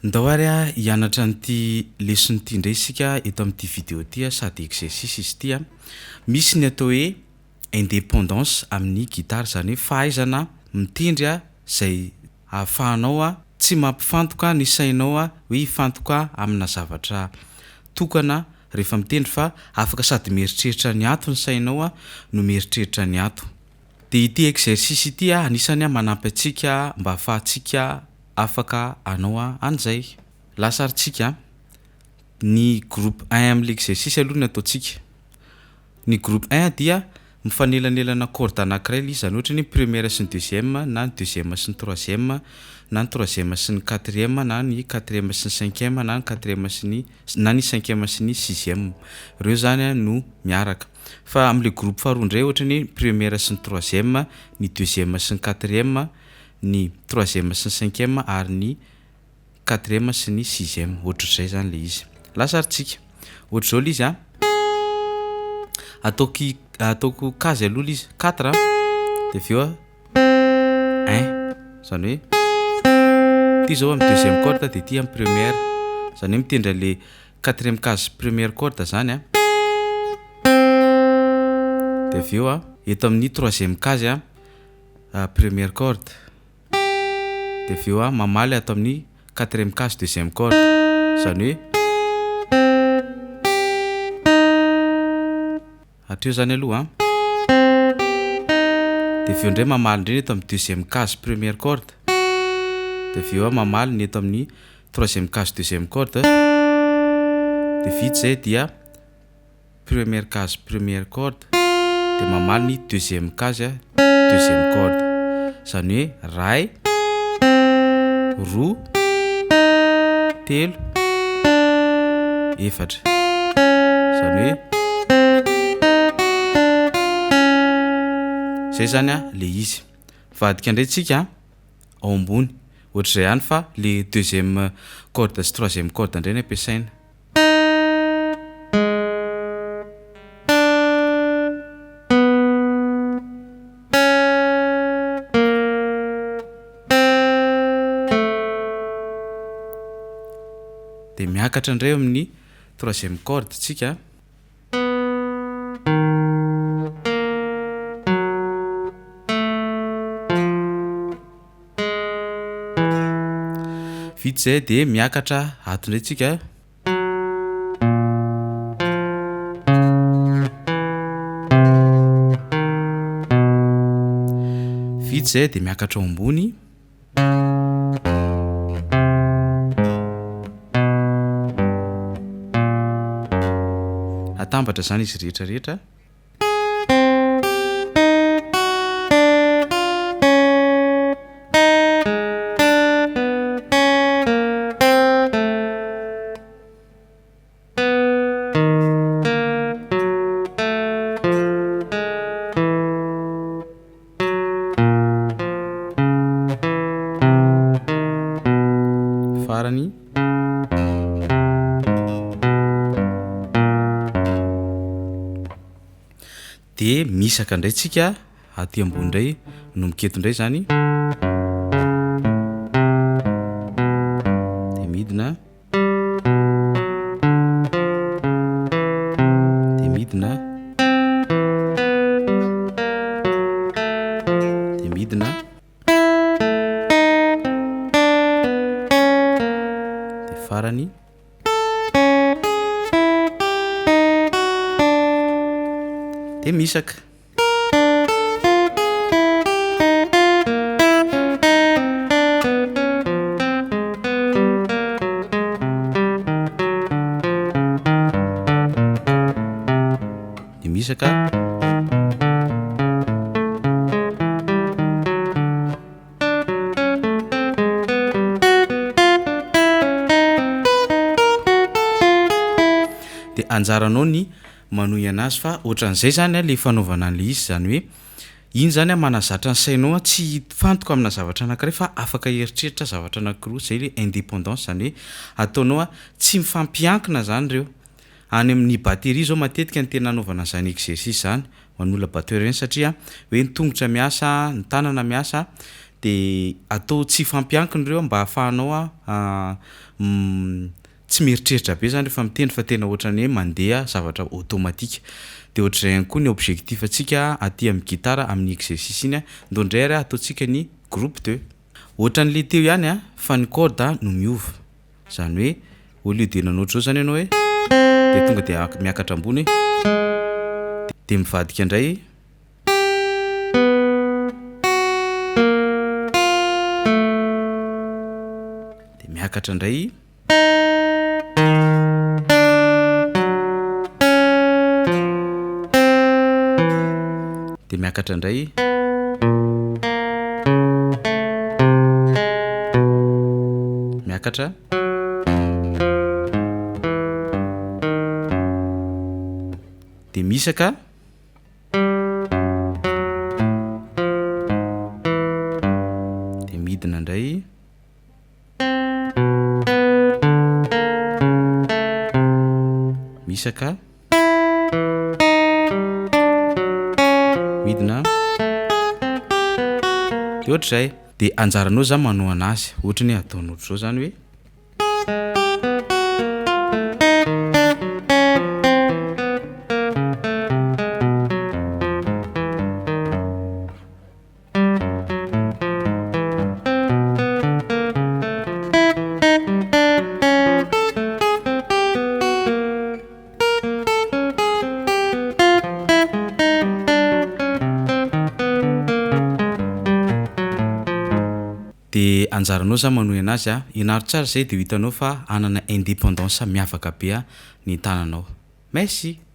Ndao ary a hianatra an'ity lesona ity indray isika eto amin'ity vidéo ty a sady exercice izy ity a. Misy ny atao hoe indépendance amin'ny gitara zany hoe fahaizana mitendry a zay ahafahanao a tsy mampifantoka ny sainao a hoe hifantoka aminà zavatra tokana rehefa mitendry fa afaka sady mieritreritra ny ato ny sainao a no mieritreritra ny ato. De ity exercice ity a anisany manampy antsika mba ahafahantsika afaka hanao a an'zay. Lasa ary tsika, ny groupe un am'le exercice aloha no ataontsika. Ny groupe un dia mifanelanelana corde anankiray le izy zany ohatra ny hoe première sy ny deuxième na ny deuxième sy ny troisième na ny troisième sy ny quatrième na ny quatrième sy ny cinquième na ny quatrième sy ny s- na ny cinquième sy ny sixième, reo zany a no miaraka. Fa am'le groupe faharoa indray ohatra ny hoe première sy ny troisième, ny deuxième sy ny quatrième, ny troisième sy ny cinquième ary ny quatrième sy ny sixième, ohatr'zay zany le izy. Lasa ary tsika, ohatr'zao le izy a, ataoko i- ataoko case aloha le izy quatre de avy eo a un, zany hoe ty zao am'deuxième corde de ty am'première, zany hoe mitendry an'le quatrième case première corde zany a, de avy eo a eto amin'ny troisième case a première corde de avy eo a mamaly ato amin'ny quatrième case deuxième corde, zany hoe hatreo zany aloha a, de avy eo indray mamaly indray eto am'deuxième case première corde de avy eo a mamaly ny eto amin'ny troisième case deuxième corde de vita zay dia première case première corde de mamaly ny deuxième case a deuxième corde, zany hoe ray, roa, telo, efatra, zany hoe zay zany a le izy. Mivadika indray tsika ao ambony, ohatr'izay ihany fa le deuxième corde sy troisième corde indray no ampiasaina. De miakatra indray eo amin'ny troisième corde tsika. Vita zay de miakatra ato indray tsika. Vita zay de miakatra ao ambony. Atambatra zany izy rehetrarehetra. Farany. De misaka indray tsika aty ambony indray manomboka eto indray zany de midina de midina de midina de farany de misaka. De misaka. De anjaranao ny manohy anazy fa ohatran'izay zany a le fanaovana an'le izy zany hoe iny zany a manazatra ny sainao a tsy hifantoka aminà zavatra anankiray fa afaka hieritreritra zavatra anankiroa zay le indépendance zany hoe ataonao a tsy mifampiankina zany reo. Any amin'ny bateria zao matetika no tena anaovana an'zany exercice zany ho an'olona batteur reny satria hoe ny tongotra miasa, ny tànana miasa De atao tsy hifampiankina reo mba ahafahanao a tsy mieritreritra be zany rehefa mitendry fa tena ohatran'ny hoe mandeha zavatra ôtômatika. De ohatr'izay ihany koa ny objectif-ntsika aty am'gitara amin'ny exercice iny a, ndao indray ary ataontsika ny groupe deux, ohatran'le teo ihany a fa ny corde no miova zany hoe au lieu de nanao ohatr'zao zany ianao hoe de tonga de ak- miakatra ambony de mivadika indray de miakatra indray de miakatra indray miakatra de mihisaka de midina indray mihisaka, midina de ohatr'zay. De anjaranao zany manao anazy ohatrany hoe ataonao ohatr'zao zany hoe. De anjaranao zany manohy anazy a, ianaro tsara zay de ho hitanao fa hanana indépendance miavaka be a ny tànanao, merci.